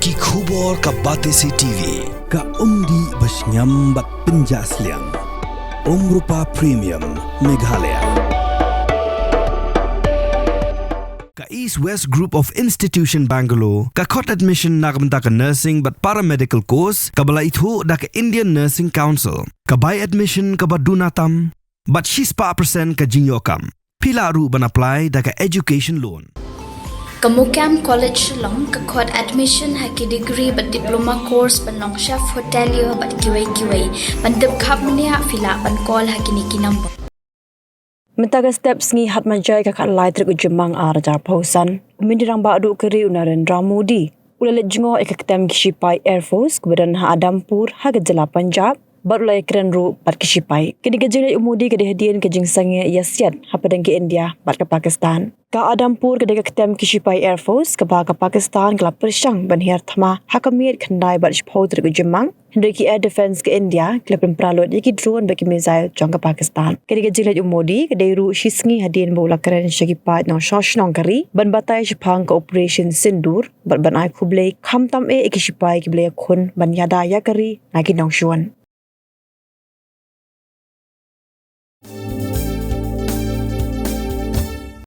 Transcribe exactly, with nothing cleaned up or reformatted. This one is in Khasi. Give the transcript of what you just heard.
Ki khubor ka Batesi T V, ka umdih ba shngiam bad pynjah sliang. Umrupa Premium, Meghalaya. Ka East West Group of Institution Bangalore, ka khot admission na ka bynta ka nursing bad paramedical course, kaba la ithuh da ka Indian Nursing Council, ka bai admission kaba duna tam, bad shispah percent ka jingïoh kam. Phi lah ruh ban apply da ka education loan. Ka MOKAM College Shillong ka khot admission ha ki degree bad diploma course ban long chef hotelier bad kiwei kiwei. Ban tip khapmniah phi lah ban call ha kine ki number. Mynta ka step sngi Hatmajai ka khatlai tarik u Jymmang arhajar arphew san, u Myntri Rangbah Duh ka ri u Narendra Modi u la leit jngoh ïa ka ktem ki shipai Air Force kaba don ha Adampur ha ka jylla Punjab, bad u la ïakren ruh bad ki shipai. Kane ka jingleit u Modi ka dei hadien ka jingsangeh ïasiat hapdeng ka India bad ka Pakistan. Ka Adampur ka dei ka ktem ki shipai Air Force kaba ka Pakistan ka la pyrshang ban hiar thma ha ka miet khyndai bad shiphew tarik u Jymmang. Hynrei ki Air Defense ka India ki la pynpra lut ïa ki drone bad ki missile jong ka Pakistan. Kane ka jingleit u Modi ka dei ruh shi sngi hadien ba u la kren sha ki paid nongshong shnong ka ri ban batai shaphang ka Operation Sindoor bad ban ai khublei khamtam eh ïa ki shipai kiba la ïakhun ban ïada ïa ka ri na ki nongshun.